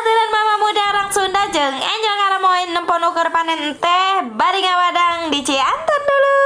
Aturan mama muda orang Sunda jeung Angel Karamoy nempo nu keur panen teh bari ngawadang di Cianten dulu.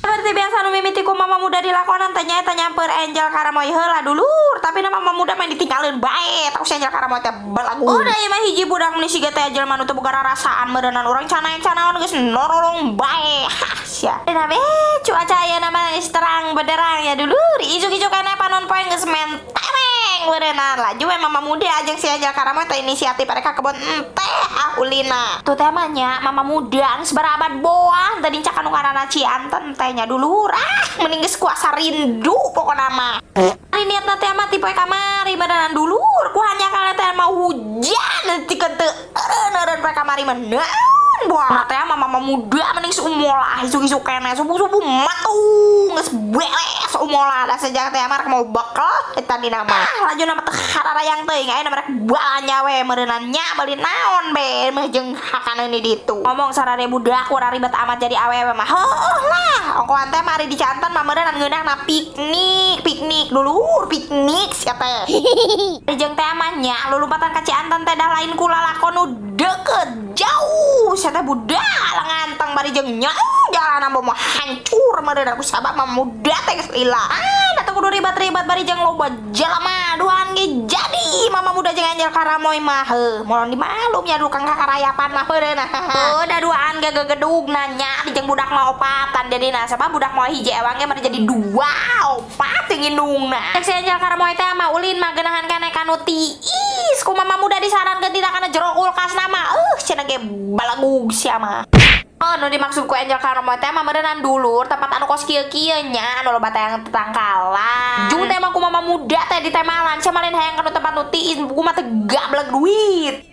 Seperti biasa, nu mimiti ku mama muda dilakonan teh nyaeta nyamper Angel Karamoy heula, dulur. Tapi nama mama muda main ditinggalin bae, tau si Angel Karamoy teh belagu. Udah ieu mah hiji budak meni siga teh jelema nu teu boga rarasaan meureunnan, urang cana canaon geus norolong bae. Hah, sia. Dan be cuaca ayeuna mah geus terang benderang ya, dulur. Isuk-isuk keneh panon poe geus mentereng meureunnan. Laju we mama muda jeung si Angel Karamoy teh inisiatif mereka kebon teh, ah, ulina. Tuh teh mah nya mama muda geus barabat boah tadi cak anu ngaranna Cianten teh nya, dulur. Ah, mending geus kuasa rindu pokona mah. Hari niatna teh mah ti poe kamari meureunnan, dulur. Ku hanjakal teh mah hujan ti teu eureun-eureun poe kamari mah naon buah. Nah teh mah mama muda mending sumolah isuk-isuk keneh subuh-subuh matung geus beres umolah da sejak teh mah mau bekal eta dina mah. Ah, laju nama teh hararayang teuing ayeuna merek balanja we meureunnan nya, beli naon be meh jeung hakaneun di ditu. Ngomong sarare budak kurang ribet amat jadi awewe mah. Heuh lah, ongkohan teh mari di Cianten mah meureunnan ngeunahna piknik, piknik, dulur, piknik sia teh. Jeung teh mah nya lulumpatan ka Cianten teh dah lain ku lalakon nu deket, jauh sia teh, budak, nganteng bari jeung nya jalanan mah hancur meureunnan ku sabab mah muda teh geus lila. Ah, da teu kudu ribet-ribet bari jeung loba jelema duaan ge jadi mama muda jeung Angel Karamoy mah heuh moal dimalum nya dukang kakarayapan mah meureunna. Heuh, da duaan ge gegedug nanya di jeung budak mah opatan jadina, sabab budak mah hiji ewang ge mah jadi dua opat jeung indungna. Cek si Angel Karamoy teh mah ulin mah geunahan keneh kanu tiis. Ku mama muda disarankeun tidak kana jero kulkas nama cenah ge balagug sia mah. Oh, nu dimaksud ku Angel Karamoy teh mah meureunnan, dulur, tempat anu kos kieu-kieu nya, anu loba teh yang tetangkalan. Jung teh mah ku mama muda teh ditemalan, sia mah lain hayang kana tempat nu tiis, ku mah teh gablek duit.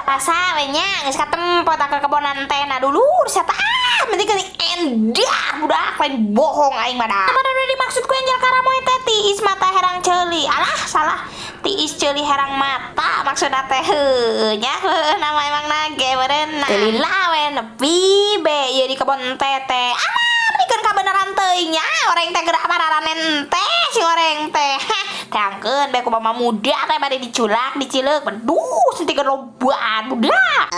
Rasa we nya geus katempo tak ke kebonan teh na, dulur, sia teh. Ah, penting geuning endah budak, lain bohong aing mah dah. Apa nu dimaksud ku Angel Karamoy teh tiis mata herang ceuli. Alah, salah. Tiis ceuli herang mata maksudna teh, heuh nya, heuh nama emang nage meureunna. Teu lila we nepi be ieu di kebon teh teh. Alah, mendingkeun kabeneran teuing nya, oreng teh geura mararanen teh si oreng teh. Heh, teangkeun be ku mama muda teh bade diculak, dicileuk, beduh sentikeun lobaan budak.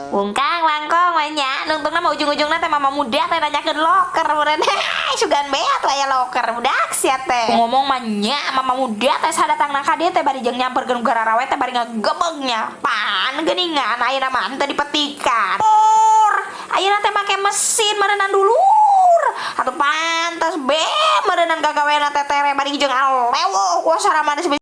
Wungkang wangkong we nya, nungtungna mah ujung-ujungna teh mama muda teh nanyakeun loker meureun. Sugan beat lah ya loker budak sia teh. Ngomong mah nya mama muda teh sadatangna ka dieu teh bari jeung nyamperkeun gararawe teh bari ngagebeg nya. Pan geuningan ayeuna mah henteu dipetikan. Or, ayeuna teh make mesin meureunnan, dulur. Atuh pantes be meureunnan gagawena teh tere bari jeung alewoh kuasara mah.